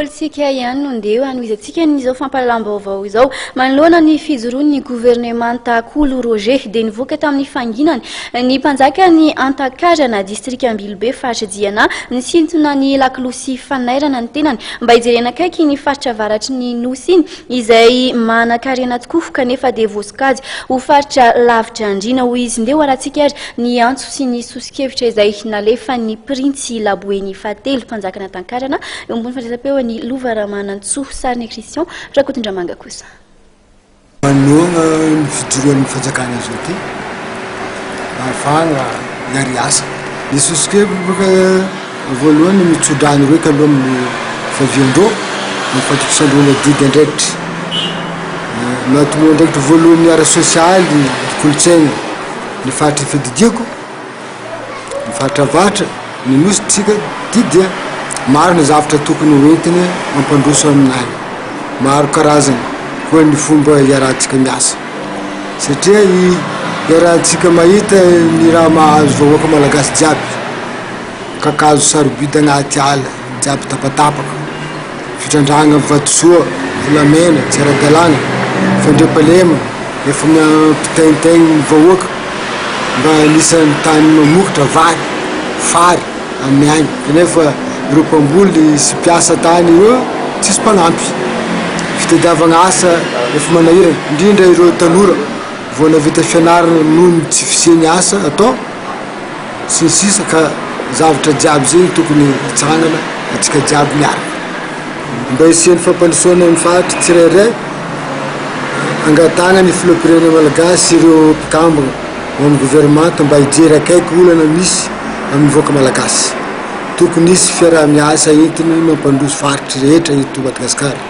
Politika ihany no ndeha hanohizantsika an'izao fampahalalam-baovao izao. Manoloana ny fijoroan'ny governemanta Kolo Roger dia nivoaka tamin'ny fanginany ny mpanjakan'ny Antakarana, distrika Ambilobe, faritra Diana, nisintona ny lakolosy fanairana ny tenany mba hijerena akaiky ny faritra avaratry ny Nosy iny izay manan-karena tokoa kanefa dia voasokajy ho faritra lavitra andriana, hoy izy. Ndeha ho arahantsika ary ny antso sy ny soso-kevitra izay nalefan'ny Printsy Laboeny fahatelo, mpanjakan'Antankarana, Eo ambony fandraisam-peo ny Lova Ramanantsoa, sarin'i Christian Rakotondramanga kosa. Manohana ny fijoroan'ny fanjakana izao ity mba ahafahana hiary asa. Ny soso-kevitro boka voalohany mitso-drano roeky aloha amin'ny favian-drô, ny fatokisan-drô ny adidy andraikitry. Ny tompon'andraikitra voalohany ara-sosialy, kolontsaina ny faritry ny fiadidiako. Ny faritra avaratra, ny nosy tsika ty dia maro ny zavatra tokony ho entiny mampandroso aminay, maro karazany koa ny fomba iarahantsika miasa satria iarahantsika mahita ny raha mahazo vahoaka malagasy jiaby, kakazo sarobidy agnaty ala jiaby tapatapaka, fitrandrahana vatosoa, volamena tsy ara-dalàna, fandriampahalemana efa mampitaintaigny ny vahoaka. Mba anisan'ny tany mamokatra vary, fary amin'ny agny kanefa ireo mpamboly sy mpiasa tany ireo tsisy mpanampy. Fitadiavagna asa efa manahirana, indrindra ireo tanora vao nahavita fianarana noho ny tsy fisian'ny asa atao sy ny sisa ka zavatra jiaby zegny tokony hitsangana antsika jiaby miaraka. Mba hisian'ny fampandrosoana ny faritra tsirairay, angatahana ny filoham-pirenena malagasy sy ireo mpikambana ao amin'ny governemanta mba hijery akaiky olana misy amin'ny vahoaka malagasy. Tokony hisy fiaraha-miasa entiny mampandroso faritra rehetra eto Madagasikara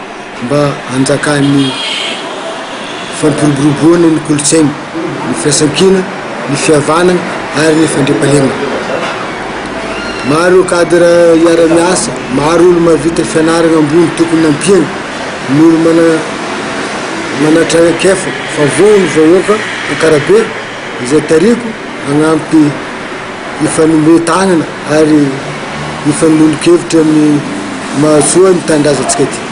mba hanjakan'ny fampiroboroboana ny kolontsaina, ny firaisankina, ny fihavanana ary ny fandriampahalemana. Maro ireo cadre hiara-miasa, maro olo mahavita fianarana ambony tokony nampiana, ny olo mana mana traikefa fa voa ny vahoaka Ankarabe izay tarihiko hagnampy hifanome tanana ary hifanolo-kevitra amin'ny mahasoa ny tanindrazantsika ity.